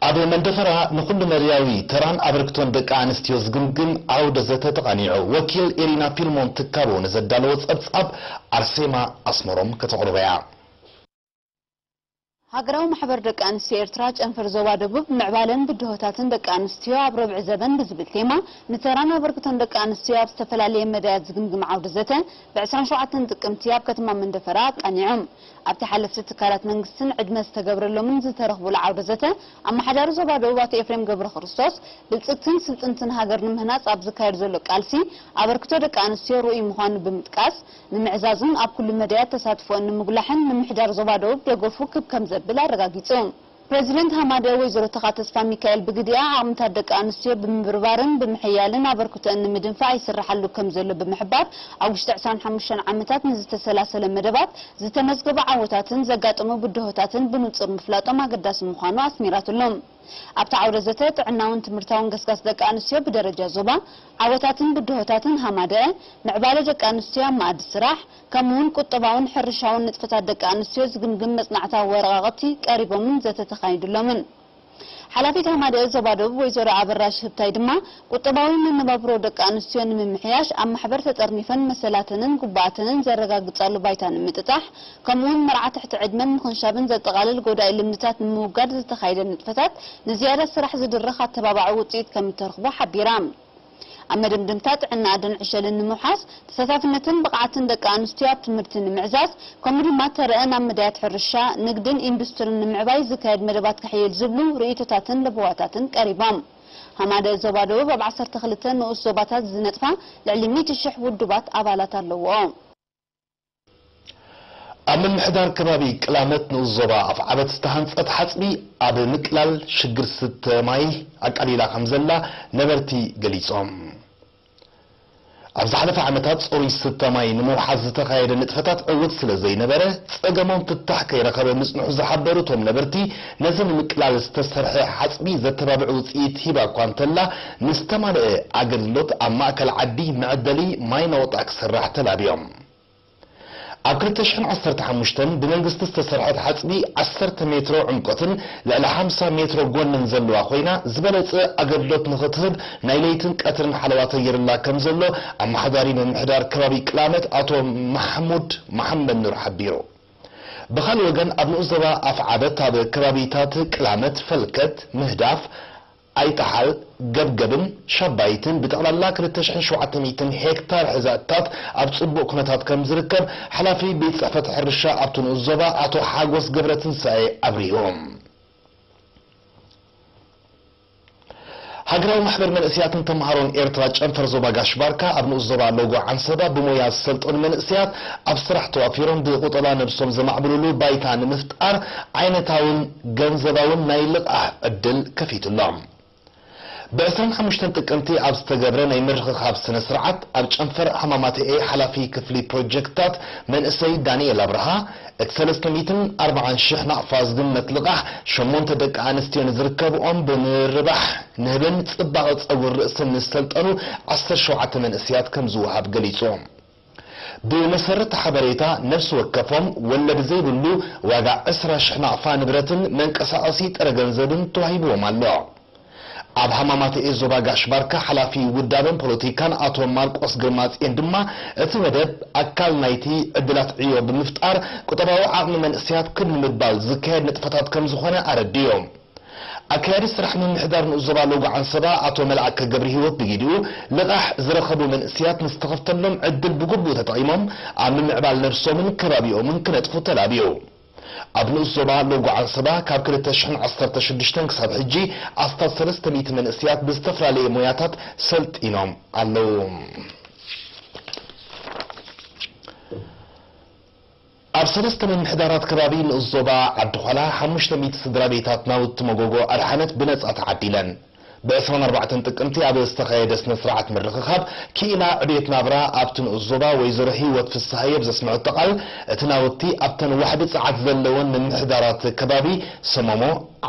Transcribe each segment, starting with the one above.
ኣብ መንደፈራ ንኹሉ መዳያዊ ተራን ኣበርክቶን ደቂ ኣንስትዮ ዝግምግም ዓውደ ዘተ ተቓኒዑ። ወኪል ኤሪና ፊልሞን ትካቦ ንዘዳለዎ ጸብጻብ ኣርሴማ ኣስመሮም ከተቕርቦ እያ። ሃገራዊ ማሕበር ደቂ ኣንስትዮ ኤርትራ ጨንፈር ዞባ ደቡብ ምዕባለን ብድሆታትን ደቂ ኣንስትዮ ኣብ ረብዒ ዘበን ብዝብል ቴማ ንተራን ኣበርክቶን ደቂ ኣንስትዮ ኣብ ዝተፈላለየ መዳያት ዝግምግም ዓውደ ዘተ ብ ዕስራን ሸውዓተን ጥቅምቲ ኣብ ከተማ መንደፈራ ኣቃኒዖም። ኣብቲ ሓለፍቲ ትካላት መንግስትን ዕድመ ዝተገብረሎምን ዝተረኽቡሉ ዓውደ ዘተ ኣመሓዳሪ ዞባ ደቡብ ኣቶ ኤፍሬም ገብረክርስቶስ ብልጽግትን ስልጥንትን ሃገር ንምህናጽ ኣብ ዝካየድ ዘሎ ቃልሲ ኣበርክቶ ደቂ ኣንስትዮ ርኡይ ምዃኑ ብምጥቃስ ንምዕዛዙን ኣብ ኩሉ መዳያት ተሳትፎኣን ንምጉላሕን ምምሕዳር ዞባ ደቡብ ደገፉ ክብ ከምዘብል ኣረጋጊጹ። ፕረዚደንት ሃማደ ወይዘሮ ተኻ ተስፋሚካኤል ብግዲኣ ዓቕምታት ደቂ ኣንስትዮ ብምብርባርን ብምሕያልን ኣበርክቶኣን ንምድንፋዕ ይስርሓሉ ከምዘሎ ብምሕባር ኣብ ውሽጢ ዕስራን ሓሙሽተን ዓመታት ንዝተሰላሰለ መደባት ዝተመዝገቡ ዓወታትን ዘጋጠሙ ብድሆታትን ብንጹር ምፍላጦም ኣገዳሲ ምዃኑ ኣስሚራትሉ። ኣብቲ ዓውደ ዘተ ጥዕናውን ትምህርታውን ገስጋስ ደቂ ኣንስትዮ ብደረጃ ዞባ፣ ዓወታትን ብድሆታትን ሃማደአ፣ ምዕባለ ደቂ ኣንስትዮ ኣብ መኣዲ ስራሕ፣ ከምኡውን ቁጠባውን ሕርሻውን ንጥፈታት ደቂ ኣንስትዮ ዝግምግም መጽናዕታዊ ወረቓቕቲ ቀሪቦምን ዘተ ተኻይዱሎምን። ሓላፊት ሃማደአ ዞባ ደቡብ ወይዘሮ ኣበራሽ ህብታይ ድማ ቁጠባዊ መነባብሮ ደቂ ኣንስትዮ ንምምሕያሽ ኣብ ማሕበር ተጠርኒፈን መሰላተንን ግቡኣተንን ዘረጋግጻሉ ባይታ ንምጥጣሕ ከምኡውን መርዓ ትሕቲ ዕድመ ምኽንሻብን ዘጠቓልል ጎዳኢ ልምድታት ንምውጋድ ዝተኻየደ ንጥፈታት ንዝያዳ ስራሕ ዝድርኽ ኣተባባዒ ውፅኢት ከም እተረኽቦ ሓቢራ። ኣብ መደምደምታ ጥዕና ኣደን ዕሸልን ንምውሓስ ተሳታፍነትን ብቕዓትን ደቂ ኣንስትዮ ኣብ ትምህርቲ ንምዕዛዝ ከምኡ ድማ ተረአን ኣብ መዳያት ሕርሻ፣ ንግድን ኢንዱስትርን ንምዕባይ ዝካየድ መደባት ክሕይል ዝብሉ ርእይቶታትን ለበዋታትን ቀሪቦም። ሃማደ ዞባ ደቡብ ኣብ ዓሰርተ ክልተ ንኡስ ዞባታት ዝነጥፋ ልዕሊ ሚእቲ ሽሕ ውድባት ኣባላት ኣለዎ። ኣብ ምምሕዳር ከባቢ ቅላመት ንኡስ ዞባ ኣፍዓበት ዝተሃንጸት ሓጽቢ ኣብ ምቅላል ሽግር ስተ ማይ ኣቃሊላ ከም ዘላ ነበርቲ ገሊጾም። ኣብ ዝሓለፈ ዓመታት ጽሩይ ስተ ማይ ንምውሓስ ዝተኻየደ ንጥፈታት ዕዉት ስለ ዘይነበረ ጸገሞም ፍታሕ ከይረኸበ ምጽንሑ ዝሓበሩ እቶም ነበርቲ ነዚ ንምቅላል ዝተሰርሐ ሓጽቢ ዘተባብዕ ውጽኢት ሂባ እኳ እንተላ ንዝተማልአ ኣገልግሎት ኣብ ማእከል ዓዲ መዐደሊ ማይ ናውጣ ክስራሕ ተላብዮም። ኣብ ክልተ ሽሕን ዓሰርተ ሓሙሽተን ብመንግስቲ ዝተሰርሐት ሓጽቢ ዓሰርተ ሜትሮ ዕምቆትን ልዕሊ ሓምሳ ሜትሮ ጎንን ዘለዋ ኮይና ዝበለጸ ኣገልግሎት ንኽትህብ ናይ ለይትን ቀትርን ሓለዋ ተገይርላ ከም ዘሎ ኣመሓዳሪ ምምሕዳር ከባቢ ቅላመት ኣቶ ማሕሙድ መሓመድ ኑር ሓቢሩ። ብኻልእ ወገን ኣብ ንኡስ ዞባ ኣፍዓበት ኣብ ከባቢታት ቅላመት፣ ፈልከት፣ ምህዳፍ፣ ኣይጠሓል፣ ገብገብን ሻባይትን ብጠቕላላ ክልተ ሽሕን ሸውዓተ ሚእትን ሄክታር ሕዛእትታት ኣብ ጽቡቕ ኩነታት ከም ዝርከብ ሓላፊ ቤት ጽሕፈት ሕርሻ ኣብቲ ንኡስ ዞባ ኣቶ ሓጎስ ገብረትንሳኤ ኣብሪሁ። ሃገራዊ ማሕበር መንእሰያትን ተምሃሮን ኤርትራ ጨንፈር ዞባ ጋሽ ባርካ ኣብ ንኡስ ዞባ ሎጎ ዓንሰባ ብሞያ ዝሰልጠኑ መንእሰያት ኣብ ስራሕ ተዋፊሮም ብቁጠባ ነብሶም ዘማዕብልሉ ባይታ ንምፍጣር ዓይነታውን ገንዘባውን ናይ ልቓሕ ዕድል ከፊቱሎም። ብ ዕስራን ሓሙሽተን ጥቅምቲ ኣብ ዝተገብረ ናይ ምርኽኻብ ስነ ስርዓት ኣብ ጨንፈር ሃማማተኤ ሓላፊ ክፍሊ ፕሮጀክትታት መንእሰይ ዳንኤል ኣብርሃ እቲ ሰለስተ ሚእትን ኣርባዓን ሽሕ ናቕፋ ዝግመት ልቓሕ ሸሞንተ ደቂ ኣንስትዮ ንዝርከብኦም ብምርባሕ ንህብን ጽባቐ ጸጉሪ ርእስን ንዝሰልጠኑ ዓሰርተ ሸውዓተ መንእሰያት ከም ዝወሃብ ገሊጹ። ብመሰረት ሓበሬታ ነፍሲ ወከፎም ወለድ ዘይብሉ ዋጋ ዕስራ ሽሕ ናቕፋ ንብረትን መንቀሳቐሲ ጥረ ገንዘብን ተዋሂብዎም ኣሎ። ኣብ ሃማማተኤ ዞባ ጋሽ ባርካ ሓላፊ ውዳበን ፖለቲካን ኣቶ ማርቆስ ግርማጽዮን ድማ እቲ መደብ ኣካል ናይቲ ዕድላት ዕዮ ብምፍጣር ቁጠባዊ ዓቕሚ መንእሰያት ክብ ንምባል ዝካየድ ንጥፈታት ከም ዝኾነ ኣረዲኡ። ኣካያዲ ስራሕ ምምሕዳር ንኡስ ዞባ ሎጎ ዓንሰባ ኣቶ መልኣከ ገብረሂወት ብጊዲኡ ልቓሕ ዝረኸቡ መንእሰያት ንዝተኸፍተሎም ዕድል ብግቡእ ተጠቒሞም ኣብ ምምዕባል ነብሶምን ከባቢኦምን ክነጥፉ ተላብዩ። ኣብ ንኡስ ዞባ ሎጎ ዓንሰባ ካብ ክልተ ሽሕን ዓሰርተ ሽዱሽተን ክሳብ ሕጂ ኣስታት ሰለስተ ሚእቲ መንእሰያት ብዝተፈላለየ ሞያታት ሰልጢኖም ኣለዉ። ኣብ ሰለስተ ምምሕዳራት ከባቢ ንኡስ ዞባ ዓዲ ዃላ ሓሙሽተ ሚእቲ ስድራ ቤታት ናውቲ መጎጎ ኣድሓነት ብነጻ ተዓዲለን። ብ ዕስራን ኣርባዕተን ጥቅምቲ ኣብ ዝተኻየደ ስነ ስርዓት ምርኽኻብ ክኢላ ዕቤት ናብራ ኣብቲ ንኡስ ዞባ ወይዘሮ ሂወት ፍስሃየ ብዘስምዐቶ ቃል፣ እቲ ናውቲ ኣብተን ዋሕዲ ጸዓት ዘለወን ምምሕዳራት ከባቢ ሰመሞ፣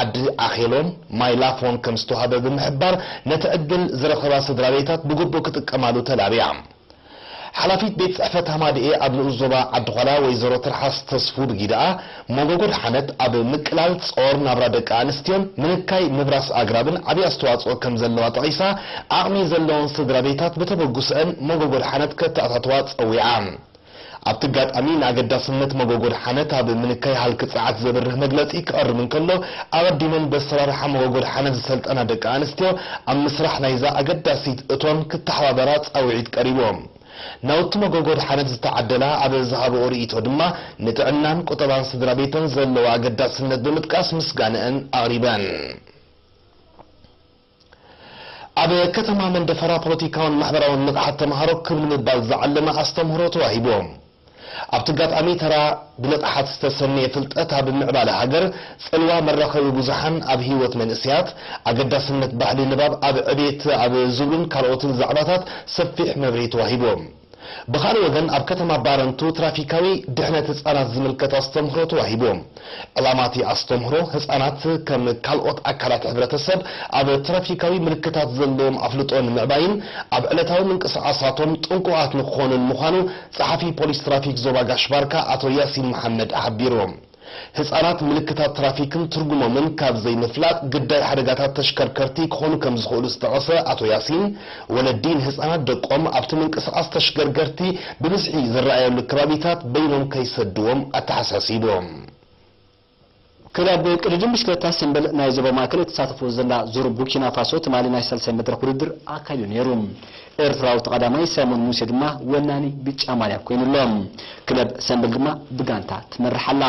ዓዲ ዓኼሎን ማይ ላፎን ከም ዝተዋህበ ብምሕባር፣ ነቲ ዕድል ዝረኸባ ስድራ ቤታት ብግቡእ ክጥቀማሉ ተላብያ። ሓላፊት ቤት ጽሕፈት ሃማደኤ ኣብ ንኡስ ዞባ ዓዲ ዃላ ወይዘሮ ትርሓስ ተስፉ ብጊደኣ፣ መጎጎ ደሓነት ኣብ ምቅላል ጾር ናብራ ደቂ ኣንስትዮን ምንካይ ምብራስ ኣግራብን ዓብዪ ኣስተዋጽኦ ከም ዘለዋ ጠቒሳ፣ ዓቕሚ ዘለወን ስድራ ቤታት ብተበግሶአን መጎጎ ደሓነት ከተኣታትዋ ጸዊዓ። ኣብቲ ኣጋጣሚ ንኣገዳስነት መጎጎ ደሓነት ኣብ ምንካይ ሃልኪ ጸዓት ዘብርህ መግለጺ ክቐርብ እንከሎ፣ ኣቐዲመን በሰራርሓ መጎጎ ደሓነት ዝሰልጠና ደቂ ኣንስትዮ ኣብ ምስራሕ ናይዛ ኣገዳሲት እቶን ክተሓባበራ ጻውዒት ቀሪቡ። ናውቲ መጎጎ ደሓነት ዝተዓደላ ኣብ ዝሃበኦ ርእይቶ ድማ፣ ንጥዕናን ቁጠባን ስድራ ቤተን ዘለዎ ኣገዳስነት ብምጥቃስ ምስጋንአን ኣቕሪበን። ኣብ ከተማ መንደፈራ ፖለቲካውን ማሕበራውን ንቕሓት ተምሃሮ ክብ ንምባል ዝዓለመ ኣስተምህሮ ተዋሂቡ። ኣብቲ ኣጋጣሚ፣ ተራ ብንቕሓት ዝተሰነየ ፍልጠት ኣብ ምዕባለ ሃገር፣ ጽልዋ መራኸቢ ብዙሓን ኣብ ህይወት መንእሰያት፣ ኣገዳስነት ባህሊ ንባብ ኣብ ዕቤት ኣብ ዝብሉን ካልኦትን ዛዕባታት ሰፊሕ መብርሂ ተዋሂቡ። ብኻልእ ወገን፣ ኣብ ከተማ ባረንቱ ትራፊካዊ ድሕነት ህጻናት ዝምልከት ኣስተምህሮ ተዋሂቡ። ዕላማ እቲ ኣስተምህሮ፣ ህጻናት ከም ካልኦት ኣካላት ሕብረተሰብ ኣብ ትራፊካዊ ምልክታት ዘለዎም ኣፍልጦ ንምዕባይን ኣብ ዕለታዊ ምንቅስቓሳቶም ጥንቁቓት ንክኾኑን ምዃኑ ጸሓፊ ፖሊስ ትራፊክ ዞባ ጋሽ ባርካ ኣቶ ያሲን መሓመድ ሓቢሩ። ህጻናት ምልክታት ትራፊክን ትርጉሞምን ካብ ዘይምፍላጥ ግዳይ ሓደጋታት ተሽከርከርቲ ክኾኑ ከም ዝኽእሉ ዝጠቐሰ ኣቶ ያሲን፣ ወለዲ ንህጻናት ደቆም ኣብቲ ምንቅስቓስ ተሽከርከርቲ ብብዝሒ ዝረኣየሉ ከባቢታት በይኖም ከይሰድዎም ኣተሓሳሲቡ። ክለብ ቅድድም ብሽክለታ ሰምበል ናይ ዞባ ማእከል እተሳተፎ ዘላ ዙር ቡርኪና ፋሶ ትማሊ ናይ ሳልሳይ መድረኽ ውድድር ኣካይዱ ነይሩ። ኤርትራዊ ተቐዳማይ ሳይሞን ሙሴ ድማ ወናኒ ብጫ ማልያ ኮይኑ ኣሎ። ክለብ ሰምበል ድማ ብጋንታ ትመርሕ ኣላ።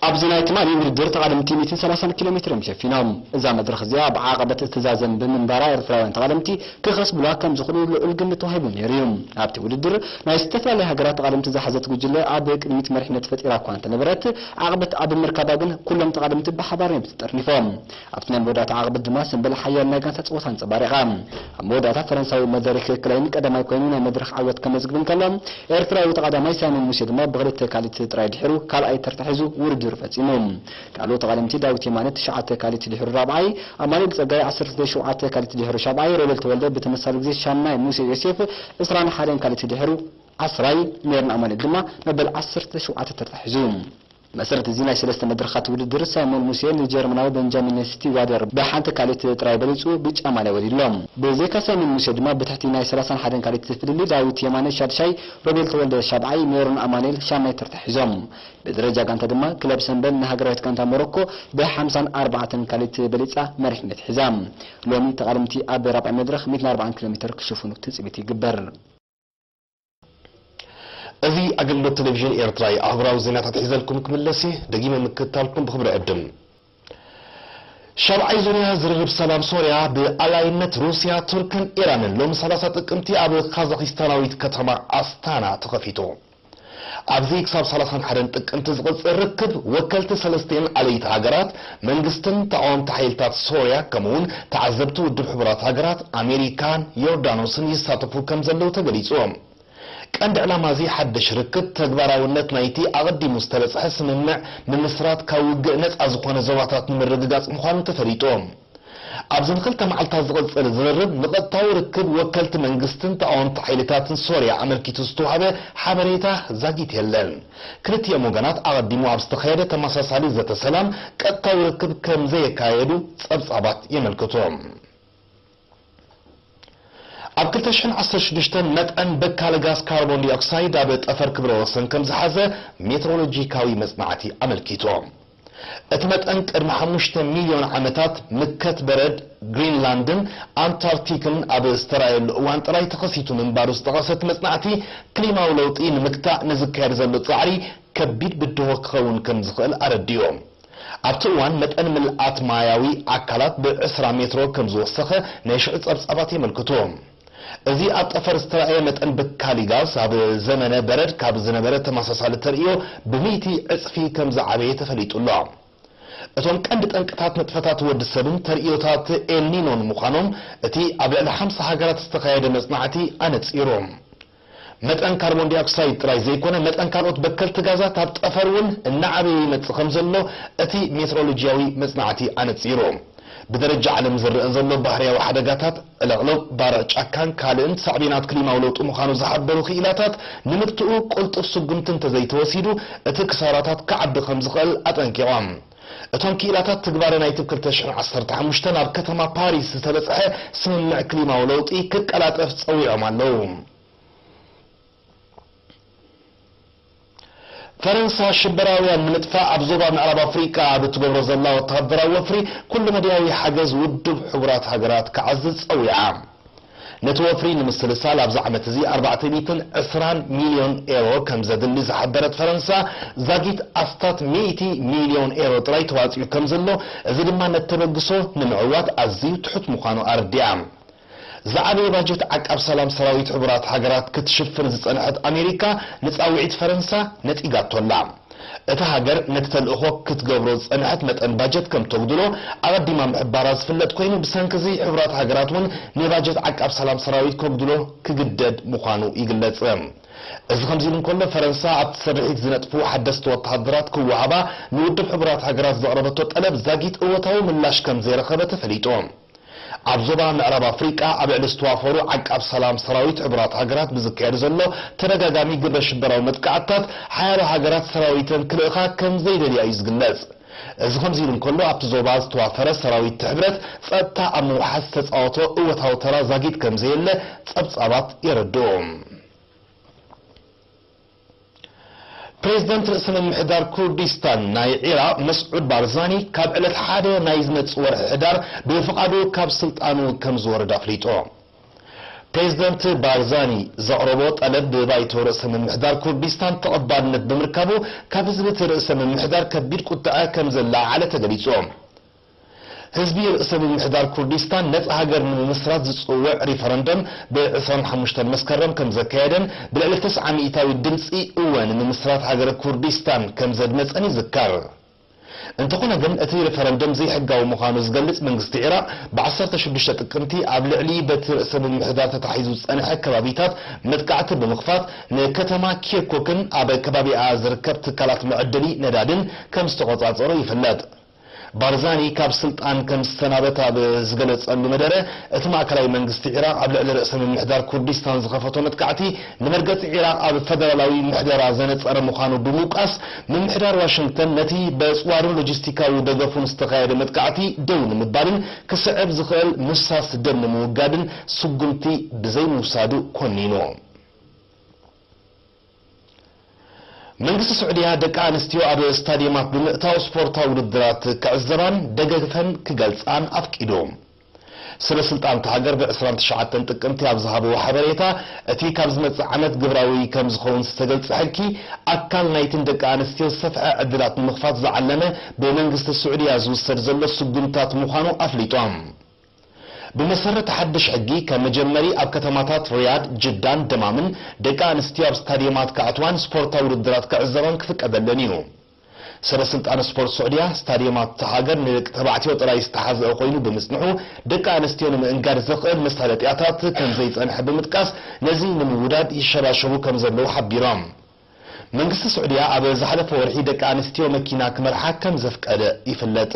ኣብዚ ናይ ትማሊ ውድድር ተቐደምቲ ሚእትን ሰላሳን ኪሎ ሜትር እዮም ሸፊኖም። እዛ መድረኽ እዚኣ ብዓቐበት እትዛዘም ብምንባራ ኤርትራውያን ተቐደምቲ ክኸስብሉዋ ከም ዝኽእሉ ልዑል ግምት ተዋሂቡ ነይሩ እዩ። ኣብቲ ውድድር ናይ ዝተፈላለያ ሃገራት ተቐደምቲ ዝሓዘት ጉጅለ ኣብ ቅድሚት መሪሕነት ፈጢራ እኳ እንተነበረት፣ ዓቐበት ኣብ ምርካባ ግን ኩሎም ተቐደምቲ ብሓባር እዮም ተጠርኒፎም። ኣብቲ ናይ መወዳእታ ዓቐበት ድማ ሰምበል ሓያል ናይ ጋንታ ጸወታ ኣንጸባሪቓ። ኣብ መወዳእታ ፈረንሳዊ መደሪክ ክላይን ቀዳማይ ኮይኑ ናይ መድረኽ ዓወት ከመዝግብ እንከሎ፣ ኤርትራዊ ተቐዳማይ ሳይሞን ሙሴ ድማ ብኽልተ ካልኢት ጥራይ ድሒሩ ካልኣይ ተርታ ሒዙ ውድድር ፈጺሙ። ካልኦት ተቐደምቲ ዳዊት የማነ ትሽዓተ ካልኢት ድሒሩ ራብዓይ፣ ኣማኑኤል ጸጋይ ዓሰርተ ሸውዓተ ካልኢት ድሒሩ ሻብዓይ፣ ሮቤል ተወልደ ብተመሳሳሊ ግዜ ሻምናይ፣ ሙሴ ዮሴፍ ዕስራን ሓደን ካልኢት ድሒሩ ዓስራይ፣ ሜሮን ኣማኑኤል ድማ መበል ዓሰርተ ሸውዓተ ተርታ ሒዙ። መሰረት እዚ ናይ ሰለስተ መድረኻት ውድድር ሳይሞን ሙሴ ንጀርመናዊ ቤንጃሚን ስቲዋደር ብሓንቲ ካልኢት ጥራይ በሊጹ ብጫ ማልያ ወሊድሎ። ብዘይካ ሳይሞን ሙሴ ድማ ብትሕቲ ናይ ሰላሳን ሓደን ካልኢት ፍልልይ ዳዊት የማነ ሻድሻይ፣ ሮቤል ተወልደ ሻብዓይ፣ ሜሮን ኣማኑኤል ሻምናይ ተርታ ሒዞም። ብደረጃ ጋንታ ድማ ክለብ ሰምበል ንሃገራዊት ጋንታ ሞሮኮ ብሓምሳን ኣርባዕተን ካልኢት በሊጻ መሪሕነት ሒዛ። ሎሚ ተቐደምቲ ኣብ ራብዓይ መድረኽ ሚእትን ኣርባዓን ኪሎ ሜትር ክሽፍኑ ትጽቢት ይግበር። እዚ ኣገልግሎት ቴሌቪዥን ኤርትራ እዩ። ኣህጉራዊ ዜናታት ሒዘልኩም ክምለስ እየ። ደጊመ ምክትታልኩም ብኽብሪ ዕድም። ሻብዓይ ዙርያ ዝርርብ ሰላም ሶርያ ብኣላይነት ሩስያ፣ ቱርክን ኢራንን ሎሚ ሰላሳ ጥቅምቲ ኣብ ካዛኪስታናዊት ከተማ ኣስታና ተኸፊቱ። ኣብዚ ክሳብ ሰላሳን ሓደን ጥቅምቲ ዝቕጽል ርክብ ወከልቲ ሰለስቲኤን ኣለይቲ ሃገራት፣ መንግስትን ተቓወምቲ ሓይልታት ሶርያ፣ ከምኡ'ውን ተዓዘብቲ ውድብ ሕቡራት ሃገራት፣ ኣሜሪካን ዮርዳኖስን ይሳተፉ ከም ዘለዉ ተገሊጹ። ቀንዲ ዕላማ እዚ ሓድሽ ርክብ፣ ተግባራውነት ናይቲ ኣቐዲሙ ዝተበጽሐ ስምምዕ ምምስራት ካብ ውግእ ነጻ ዝኾነ ዞባታት ንምርግጋጽ ምዃኑ ተፈሊጡ። ኣብዚ ንኽልተ መዓልታት ዝቕጽል ዝርርብ፣ ንቐጥታዊ ርክብ ወከልቲ መንግስትን ተቓወምቲ ሓይልታትን ሶርያ ኣመልኪቱ ዝተዋህበ ሓበሬታ ዛጊት የለን። ክልቲኦም ወገናት ኣቐዲሙ ኣብ ዝተኻየደ ተመሳሳሊ ዘተ ሰላም፣ ቀጥታዊ ርክብ ከም ዘየካየዱ ጸብጻባት የመልክቱ። ኣብ ክልተ ሽሕን ዓሰርተ ሽዱሽተን መጠን በካሊ ጋዝ ካርቦን ዲኦክሳይድ ኣብ ጠፈር ክብረ ወሰን ከም ዝሓዘ ሜትሮሎጂካዊ መጽናዕቲ ኣመልኪቱ። እቲ መጠን ቅድሚ ሓሙሽተ ሚልዮን ዓመታት ምከት በረድ ግሪንላንድን ኣንታርክቲክን ኣብ ዝተራእየሉ እዋን ጥራይ ተኸሲቱ ምንባሩ ዝጠቐሰ እቲ መጽናዕቲ፣ ክሊማዊ ለውጢ ንምግታእ ንዝካየድ ዘሎ ጻዕሪ ከቢድ ብድሆ ክኸውን ከም ዝኽእል ኣረዲኡ። ኣብቲ እዋን መጠን ምልኣት ማያዊ ኣካላት ብዕስራ ሜትሮ ከም ዝወሰኸ ናይ ሽዑ ጸብጻባት የመልክቱ። እዚ ኣብ ጠፈር ዝተራእየ መጠን በካሊ ጋዝ፣ ኣብ ዘመነ በረድ ካብ ዝነበረ ተመሳሳሊ ተርእዮ ብሚእቲ ዕጽፊ ከም ዝዓበየ ተፈሊጡ ኣሎ። እቶም ቀንዲ ጠንቅታት ንጥፈታት ወዲ ሰብን ተርእዮታት ኤልኒኖን ምዃኖም እቲ ኣብ ልዕሊ ሓምሳ ሃገራት ዝተኻየደ መጽናዕቲ ኣነጺሩ። መጠን ካርቦን ዲኦክሳይድ ጥራይ ዘይኮነ፣ መጠን ካልኦት በከልቲ ጋዛት ኣብ ጠፈር እውን እናዓበየ ይመጽእ ከም ዘሎ እቲ ሜትሮሎጂያዊ መጽናዕቲ ኣነጺሩ። ብደረጃ ዓለም ዝረአ ዘሎ ባህርያዊ ሓደጋታት፣ ዕለቕለቕ፣ ባርዕ ጫካን ካልእን ሳዕቤናት ክሊማዊ ለውጢ ምዃኑ ዝሓበሩ ክኢላታት፣ ንምግትኡ ቅልጡፍ ስጉምቲ እንተዘይተወሲዱ፣ እቲ ክሳራታት ክዓቢ ከም ዝኽእል ኣጠንቂቖም። እቶም ክኢላታት፣ ትግባረ ናይቲ ብ ክልተ ሽሕን ዓሰርተ ሓሙሽተን ኣብ ከተማ ፓሪስ ዝተበጽሐ ስምምዕ ክሊማዊ ለውጢ ክቀላጠፍ ጸዊዖም ኣለዉ። ፈረንሳ ሽበራውያን ንምጥፋእ ኣብ ዞባ ምዕራብ ኣፍሪቃ ኣብ እትገብሮ ዘላ ወተሃደራዊ ወፍሪ፣ ኩሉ መዳያዊ ሓገዝ ውድብ ሕቡራት ሃገራት ክዓዝዝ ጸዊዓ። ነቲ ወፍሪ ንምስልሳል ኣብዚ ዓመት እዚ ኣርባዕተ ሚእትን ዕስራን ሚልዮን ኤሮ ከም ዘድሊ ዝሓበረት ፈረንሳ፣ ዛጊት ኣስታት ሚእቲ ሚልዮን ኤሮ ጥራይ ተዋጺኡ ከም ዘሎ፣ እዚ ድማ ነቲ ተበግሶ ንምዕዋት ኣዝዩ ትሑት ምዃኑ ኣረዲኣ። ዝዓበየ ባጀት ዓቃብ ሰላም ሰራዊት ሕቡራት ሃገራት ክትሽፍን ዝጸንሐት ኣሜሪካ፣ ንጻውዒት ፈረንሳ ነጺጋቶ ኣላ። እታ ሃገር ነቲ ተልእኾ ክትገብሮ ዝጸንሐት መጠን ባጀት ከም ተጉድሎ ኣቐዲማ ምሕባራ ዝፍለጥ ኮይኑ፣ ብሰንኪ እዚ ሕቡራት ሃገራት እውን ንባጀት ዓቃብ ሰላም ሰራዊት ከጉድሎ ክግደድ ምዃኑ ይግለጽ። እዚ ከምዚ ኢሉ እንከሎ፣ ፈረንሳ ኣብቲ ስርሒት ዝነጥፉ ሓደስቲ ወተሃደራት ክወሃባ ንውድብ ሕቡራት ሃገራት ዘቕረበቶ ጠለብ ዛጊት እወታዊ ምላሽ ከም ዘይረኸበ ተፈሊጡ። ኣብ ዞባ ምዕራብ ኣፍሪቃ ኣብ ልዕሊ ዝተዋፈሩ ዓቃብ ሰላም ሰራዊት ሕቡራት ሃገራት ብዝካየድ ዘሎ ተደጋጋሚ ግብረ ሽበራዊ መጥቃዕትታት፣ ሓያሎ ሃገራት ሰራዊተን ክልእኻ ከም ዘይደልያ እዩ ዝግለጽ። እዚ ከምዚ ኢሉ እንከሎ፣ ኣብቲ ዞባ ዝተዋፈረ ሰራዊት ሕብረት ጸጥታ ኣብ ምውሓስ ዝተጻወቶ እወታዊ ተራ ዛጊት ከም ዘየለ ጸብጻባት የረድኡ። ፕሬዝደንት ርእሰ ምምሕዳር ኩርዲስታን ናይ ዒራቕ መስዑድ ባርዛኒ፣ ካብ ዕለት ሓደ ናይ ዝመጽእ ወርሒ ሕዳር ብፍቓዱ ካብ ስልጣኑ ከም ዝወርድ ኣፍሊጡ። ፕሬዝደንት ባርዛኒ ዘቕረቦ ጠለብ ብባይቶ ርእሰ ምምሕዳር ኩርዲስታን ተቐባልነት ብምርካቡ፣ ካብ ህዝቢ እቲ ርእሰ ምምሕዳር ከቢድ ቁጥዐ ከም ዘለዓዓለ ተገሊጹ። ህዝቢ ርእሰ ምምሕዳር ኩርዲስታን ነጻ ሃገር ንምምስራት ዝጽውዕ ሪፈረንደም ብ ዕስራን ሓሙሽተን መስከረም ከም ዘካየደን፣ ብልዕሊ ተስዓ ሚእታዊት ድምጺ እወ ንምምስራት ሃገረ ኩርዲስታን ከም ዘድመጸን ይዝከር። እንተኾነ ግን፣ እቲ ሪፈረንደም ዘይሕጋዊ ምዃኑ ዝገልጽ መንግስቲ ዒራቕ፣ ብ ዓሰርተ ሽዱሽተ ጥቅምቲ ኣብ ልዕሊ በቲ ርእሰ ምምሕዳር ተታሒዙ ዝጸንሐ ከባቢታት መጥቃዕቲ ብምኽፋት፣ ንከተማ ኪርኩክን ኣብ ከባቢኣ ዝርከብ ትካላት መዐደሊ ነዳድን ከም ዝተቖጻጸሮ ይፍለጥ። ባርዛኒ ካብ ስልጣን ከም ዝሰናበት ኣብ ዝገለጸሉ መደረ፣ እቲ ማእከላይ መንግስቲ ዒራቕ ኣብ ልዕሊ ርእሰ ምምሕዳር ኩርዲስታን ዝኸፈቶ መጥቃዕቲ፣ ንመርገጺ ዒራቕ ኣብ ፈደራላዊ ምሕደራ ዘነጸረ ምዃኑ ብምውቃስ፣ ምምሕዳር ዋሽንግተን ነቲ በጽዋሩን ሎጂስቲካዊ ደገፉን ዝተኻየደ መጥቃዕቲ ደው ንምባልን ክስዕብ ዝኽእል ምፍሳስ ደም ንምውጋድን ስጉምቲ ብዘይምውሳዱ ኮኒኑ። መንግስቲ ስዑድያ ደቂ ኣንስትዮ ኣብ ስታዲየማት ብምእታው ስፖርታዊ ውድድራት ክዕዘባን ደገፈን ክገልጻን ኣፍቂዱ። ስለ ስልጣን እታ ሃገር ብ ዕስራን ትሽዓተን ጥቅምቲ ኣብ ዝሃብዎ ሓበሬታ፣ እቲ ካብ ዝመጽእ ዓመት ግብራዊ ከም ዝኸውን ዝተገልጸ ሕጊ፣ ኣካል ናይትን ደቂ ኣንስትዮ ዝሰፍሐ ዕድላት ንምኽፋት ዝዓለመ ብመንግስቲ ስዑድያ ዝውሰድ ዘሎ ስጉምታት ምዃኑ ኣፍሊጦም። ብመሰረት ሓድሽ ሕጊ፣ ከም መጀመሪ ኣብ ከተማታት ሪያድ፣ ጅዳን ደማምን ደቂ ኣንስትዮ ኣብ ስታዲየማት ክኣትዋን ስፖርታዊ ውድድራት ክዕዘባን ክፍቀደለን እዩ። ሰበ ስልጣን ስፖርት ስዑድያ፣ ስታዲየማት እታ ሃገር ንደቂ ተባዕትዮ ጥራይ ዝተሓዝአ ኮይኑ ብምጽንሑ፣ ደቂ ኣንስትዮ ንምእንጋድ ዘኽእል መሳለጥያታት ከም ዘይጸንሐ ብምጥቃስ፣ ነዚ ንምውዳድ ይሸባሸቡ ከም ዘለዉ ሓቢሮም። መንግስቲ ስዑድያ ኣብ ዝሓለፈ ወርሒ ደቂ ኣንስትዮ መኪና ክመርሓ ከም ዘፍቀደ ይፍለጥ።